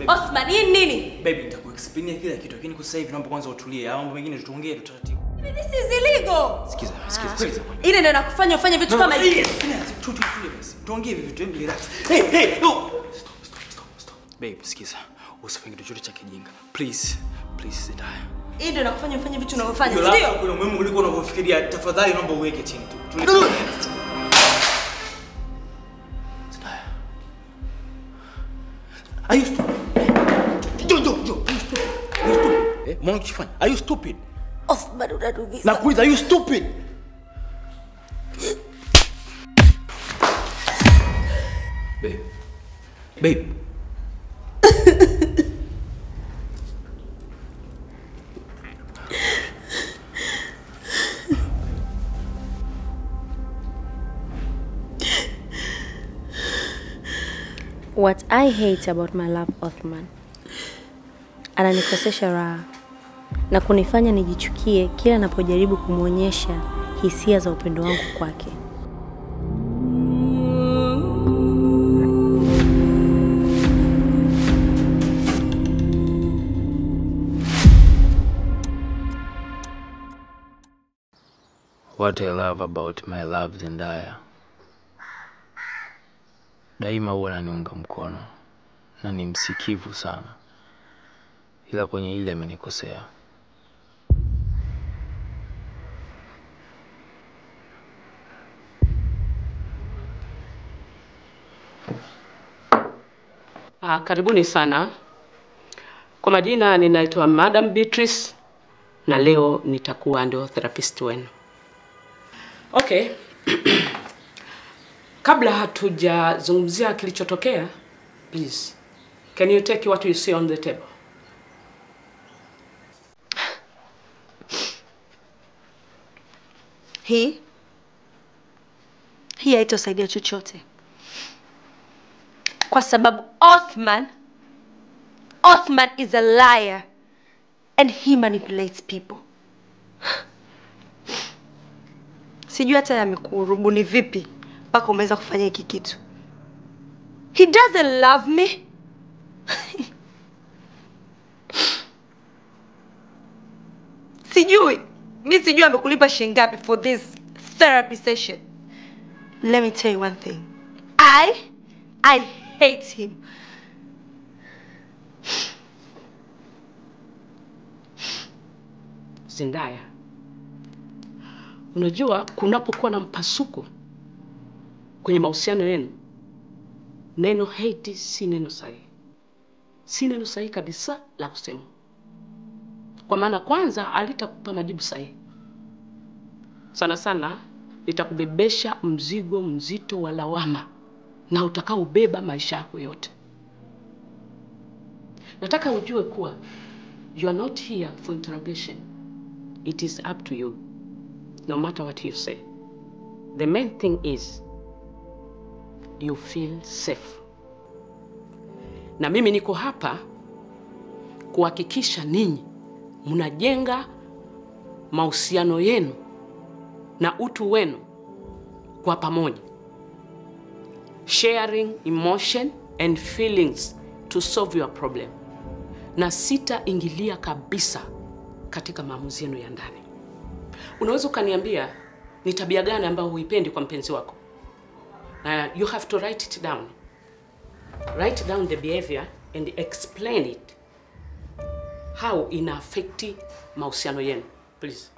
Baby. Othman, hii nini? Baby, nitakuexplainia kila kitu, lakini kwa sasa hivi naomba kwanza utulie. Haya mambo mengine tutaongea taratibu. This is illegal. Sikiza, sikiza, sikiza. Ile ndio inakufanya ufanye vitu kama hivi. Tutulie basi. Tuongee hivi vitu, hebu relax. Hey, hey, no. Stop, stop, stop, stop. Babe, sikiza. Usifanye kitu chochote cha kijinga. Please, please Zendaya. Hii ndio inakufanya ufanye vitu unavyofanya, si ndio? Kuna muhimu kuliko unavyofikiria. Tafadhali naomba uweke chini tu. Tulie. Zendaya. Are you stupid? Jo. Are you stupid? Are you stupid? Eh, mbona unachofanya? Are you stupid? Othman, unarumiza. Nakuuliza, are you stupid? Babe. Babe. What I hate about my love Othman, ananikosesha raha na kunifanya nijichukie kila ninapojaribu kumuonyesha hisia za upendo wangu kwake. What I love about my love Zendaya, daima huwa ananiunga mkono na ni msikivu sana, ila kwenye ile amenikosea. Karibuni sana. Kwa majina ninaitwa Madam Beatrice na leo nitakuwa ndio therapist wenu. Okay. Kabla hatujazungumzia kilichotokea, please, can you take what you see on the table? Hii haitosaidia chochote. Kwa sababu Othman is a liar and he manipulates people. Sijui hata yamekurubuni vipi mpaka umeweza kufanya hiki kitu. He doesn't love me. Sijui. Mimi sijui amekulipa shilingi ngapi for this therapy session. Let me tell you one thing. I hate him. Zendaya, unajua kunapokuwa na mpasuko kwenye mahusiano yenu, neno hate si neno sahihi. Si neno sahihi kabisa la kusema. Kwa maana kwanza alitakupa majibu sahihi. Sana sana litakubebesha mzigo mzito wa lawama na utakaobeba maisha yako yote. Nataka ujue kuwa you are not here for interrogation. It is up to you, no matter what you say. The main thing is you feel safe. Na mimi niko hapa kuhakikisha ninyi mnajenga mahusiano yenu na utu wenu kwa pamoja. Sharing emotion and feelings to solve your problem. Na sitaingilia kabisa katika maamuzi yenu ya ndani. Unaweza ukaniambia ni tabia gani ambayo huipendi kwa mpenzi wako? You have to write it down. Write down the behavior and explain it. How ina affect mahusiano yenu. Please.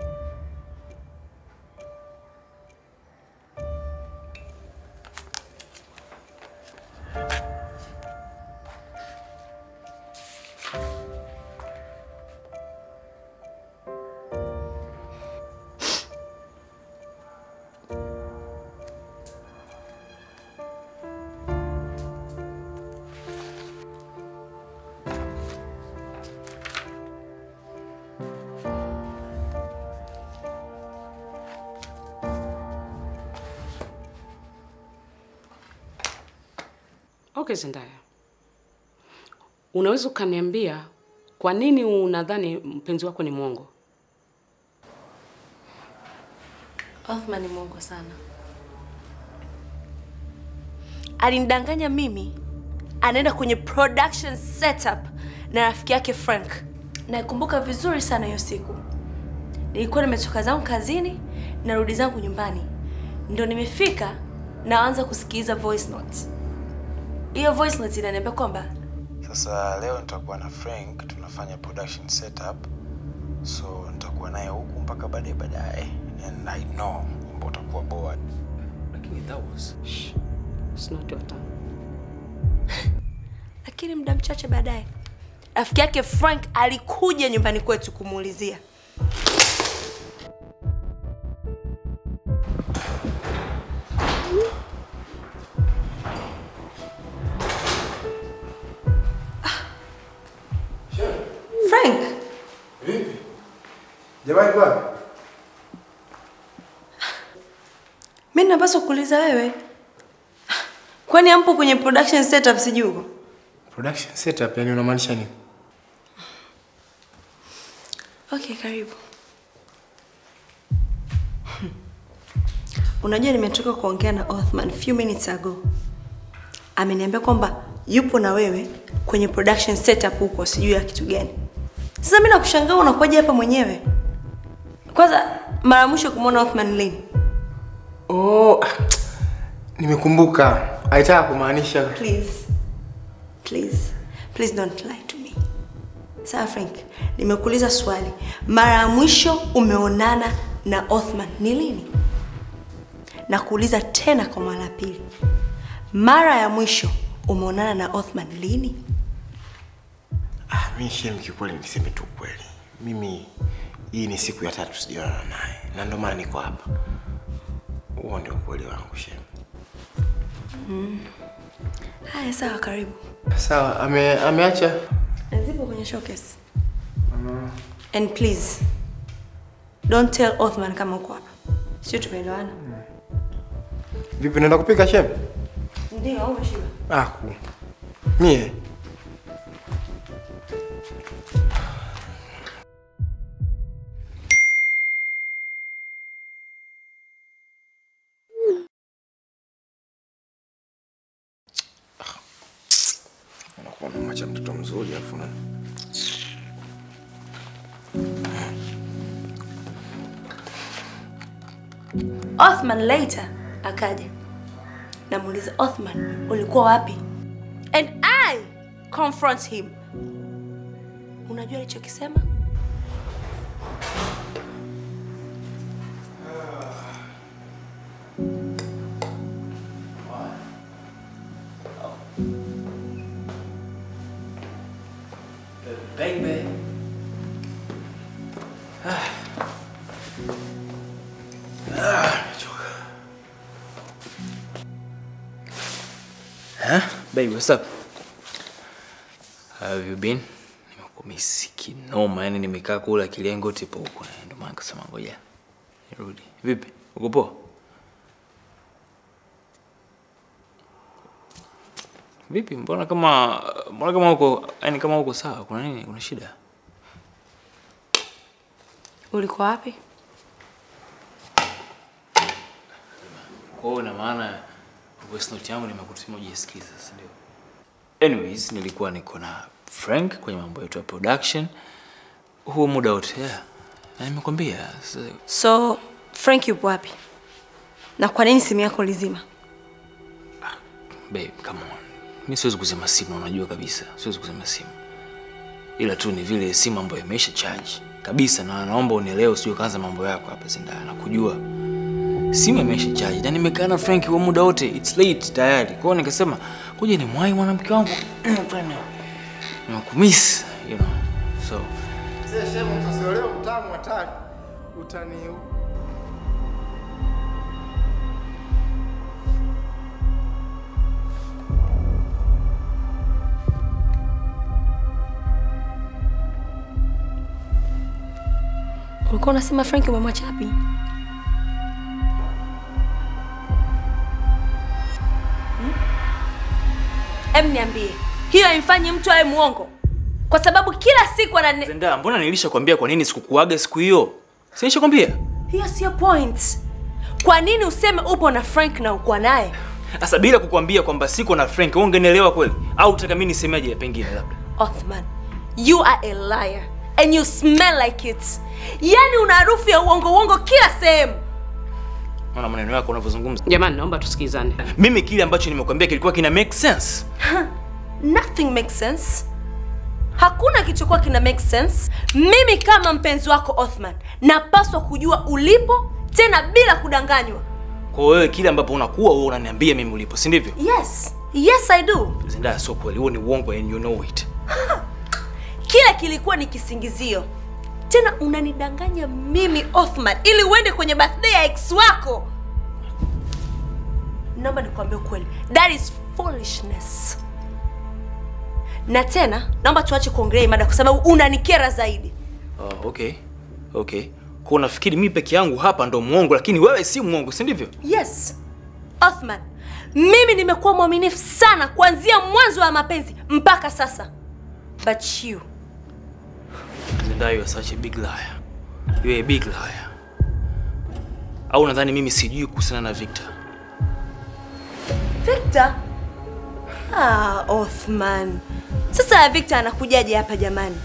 Okay, Zendaya. Unaweza ukaniambia kwa nini unadhani mpenzi wako ni mwongo? Othman ni mwongo sana. Alinidanganya mimi, anaenda kwenye production setup na rafiki yake Frank. Naikumbuka vizuri sana hiyo siku. Nilikuwa nimetoka zangu kazini, narudi zangu nyumbani. Ndio nimefika naanza kusikiliza voice notes. Hiyo voice note inaniambia kwamba sasa leo nitakuwa na Frank tunafanya production setup. So nitakuwa naye huku mpaka baadaye and I know kwamba utakuwa bored. Lakini that was shh. It's not your time. Lakini muda mchache baadaye rafiki yake Frank alikuja nyumbani kwetu kumuulizia. Frank. Vipi? Jamani kwa? Mimi napaswa kuuliza wewe. Kwani ampo kwenye production setup sijui huko? Production setup yani unamaanisha nini? Okay, karibu. Unajua nimetoka kuongea na Othman few minutes ago. Ameniambia kwamba yupo na wewe kwenye production setup huko sijui ya kitu gani. Sasa mimi nakushangaa unakuja hapa mwenyewe. Kwanza mara mwisho kumuona Othman lini? Oh, nimekumbuka. Alitaka kumaanisha. Please. Please. Please don't lie to me. Sawa Frank, nimekuuliza swali. Mara mwisho umeonana na Othman ni lini? Na kuuliza tena kwa mara pili. Mara ya mwisho umeonana na Othman lini? Mimi shem kikweli niseme tu kweli. Mimi hii ni siku ya 3 sijaonana naye. Na ndio maana niko hapa. Huo ndio ukweli wangu shem. Haya sawa, karibu. Sawa, ameacha. Zipo kwenye showcase. And please don't tell Othman kama uko hapa. Sio tumeelewana? Vipi unaenda kupika shem? Ndio, umeshiba. Ah, mie. Unakuwa unamwacha mtoto mzuri afu na Othman later akaja. Namuuliza Othman, ulikuwa wapi? And I confront him. Unajua alichokisema? Baby. Huh? Babe, what's up? How have you been? Nimekumisi kinoma, yani nimekaa kula kilengo tipo huko. Ndio maana nikasema ngoja nirudi. Vipi? Uko poa? Vipi? Mbona kama uko, yani kama uko sawa, kuna nini? Kuna shida? Ulikuwa wapi? Kwa hiyo ina maana voice note yangu nimekutuma ujisikize, si ndio? Anyways, nilikuwa niko na Frank kwenye mambo yetu ya production huo muda wote. Yeah. Na nimekwambia. So, Frank yupo wapi? Na kwa nini simu yako ilizima? Babe, come on. Mimi siwezi kuzima simu, unajua kabisa. Siwezi kuzima simu. Ila tu ni vile simu ambayo imeisha charge kabisa, na naomba unielewe usije kaanza mambo yako hapa Zendaya. Nakujua. Simu imeisha charge na nimekaa na Frank kwa muda wote. It's late tayari. Kwa hiyo nikasema kuja ni mwai mwanamke wangu. Nimekumiss, you know. So, sasa shemu msosioleo mtamu hatari. Utani Ulikuwa unasema Frank umemwacha wapi? Em, niambie. Hiyo haimfanyi mtu awe muongo. Kwa sababu kila siku ana Zendaya, mbona nilishakwambia kwa nini sikukuaga siku hiyo? Si nilishakwambia? Hiyo sio point. Kwa nini useme upo na Frank na uko naye? Sasa bila kukuambia kwamba siko na Frank, wewe ungenielewa kweli? Au unataka mimi nisemeje pengine labda? Othman, you are a liar and you smell like it. Yaani una harufu ya uongo uongo kila sehemu. Unaona maneno yako unavyozungumza. Jamani, naomba tusikizane. Mimi kile ambacho nimekuambia kilikuwa kina make sense. Nothing makes sense. Hakuna kilichokuwa kina make sense. Mimi kama mpenzi wako Othman, napaswa kujua ulipo tena bila kudanganywa. Kwa wewe kile ambapo unakuwa wewe unaniambia mimi ulipo, si ndivyo? Yes. Yes I do. Zindaya, sio kweli. Huo ni uongo and you know it. Kile kilikuwa ni kisingizio. Tena unanidanganya mimi Othman ili uende kwenye birthday ya ex wako. Naomba nikwambie ukweli. That is foolishness. Na tena naomba tuache kuongelea mada kwa sababu unanikera zaidi. Oh, okay. Okay. Kwa unafikiri mimi peke yangu hapa ndo muongo, lakini wewe si muongo, si ndivyo? Yes. Othman, mimi nimekuwa mwaminifu sana kuanzia mwanzo wa mapenzi mpaka sasa. But you, Zendaya, you are such a big liar. You are a big liar. Au nadhani mimi sijui kuhusiana na Victor? Victor? Ah, Othman. Sasa Victor anakujaje hapa jamani?